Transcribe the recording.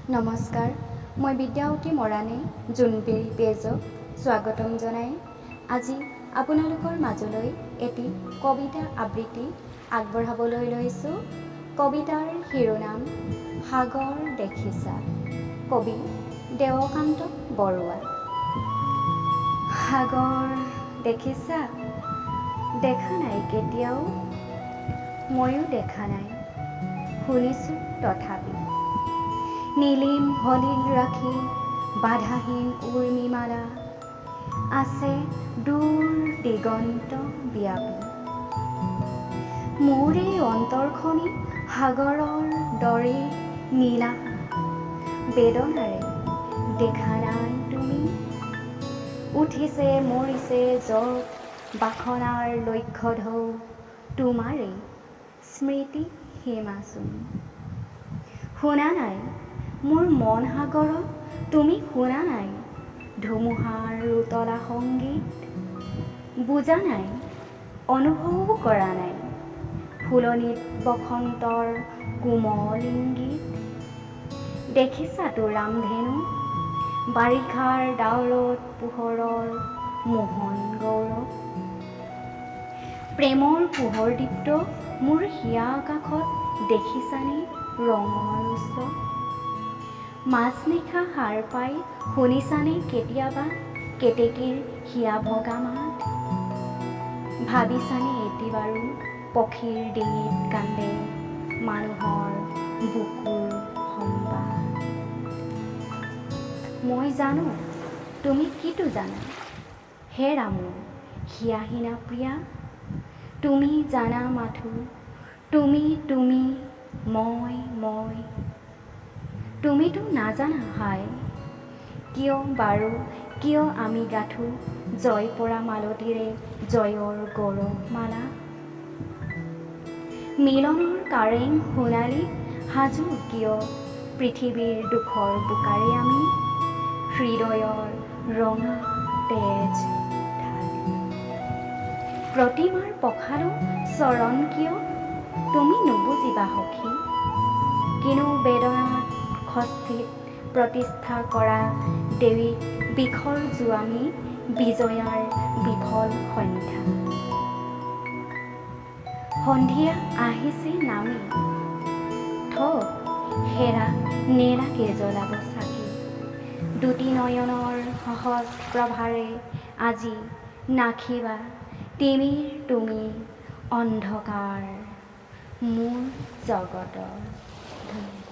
নমস্কাৰ, মই বিদ্যাৱতী মৰাণে জোনবিৰি পেজক স্বাগতম জনাই আজি আপোনালোকৰ মাজলৈ এটি কবিতা আবৃত্তি আগবঢ়াবলৈ লৈছোঁ। কবিতাৰ শিৰোনাম সাগৰ দেখিছা, কবি দেৱকান্ত বৰুৱা। সাগৰ দেখিছা, দেখা নাই কেতিয়াও, ময়ো দেখা নাই, শুনিছোঁ তথাপি। নীলিম সলিল ৰাখি বাধাহীন উৰ্মিমালা আছে দূৰ দিগন্ত ব্যাপী। মোৰ এই অন্তৰখনি সাগৰৰ দৰে নীলা বেদনাৰে দেখা নাই তুমি। উঠিছে মৰিছে যত বাসনাৰ লক্ষ্য ঢৌ, তোমাৰেই স্মৃতি সীমা চুমি। শুনা নাই মোৰ মন সাগৰত, তুমি শুনা নাই ধুমুহাৰ উতলা সংগীত। বুজা নাই, অনুভৱো কৰা নাই ফুলনিত বসন্তৰ কোমল ইংগিত। দেখিছাতো ৰামধেনু বাৰিষাৰ ডাৱৰত পোহৰৰ মোহন গৌৰৱ। প্ৰেমৰ পোহৰ দীপ্ত মোৰ হিয়া আকাশত দেখিছানে ৰঙৰ উৎসৱ। মাজনিশা সাৰ পাই শুনিছানে কেতিয়াবা কেতেকীৰ হিয়া ভগা মাত। ভাবিছানে এটি বাৰু পক্ষীৰ ডিঙিত কান্দে মানুহৰ বুকুৰ সম্বাদ। মই জানো তুমি কিটো জানা, হেৰা মোৰ হিয়াহীনা প্ৰিয়া। তুমি জানা মাথো তুমি তুমি মই মই, তুমিতো নাজানা হায়। কিয় বাৰু কিয় আমি গাথো জয় পৰা মালতীৰে জয়ৰ গৌৰৱমালা। মিলনৰ কাৰেং সোণালী সাজো কিয় পৃথিৱীৰ দুখৰ বোকাৰে আমি হৃদয়ৰ ৰঙা তেজ ঢালি। প্ৰতিমাৰ পখালো চৰণ কিয় তুমি নুবুজিবা সখী। কিনো বেদনাত ষষ্ঠীত প্ৰতিষ্ঠা কৰা দেৱীক বিষৰ জুৱামি বিজয়াৰ বিফল সন্ধ্যা। সন্ধিয়া আহিছে নামি, থক হেৰা নেলাগে জ্বলাব চাকি। দুটি নয়নৰ সহজ প্ৰভাৰে আজি নাখিবা তিমিৰ তুমি অন্ধকাৰ মোৰ জগতৰ। ধন্যবাদ।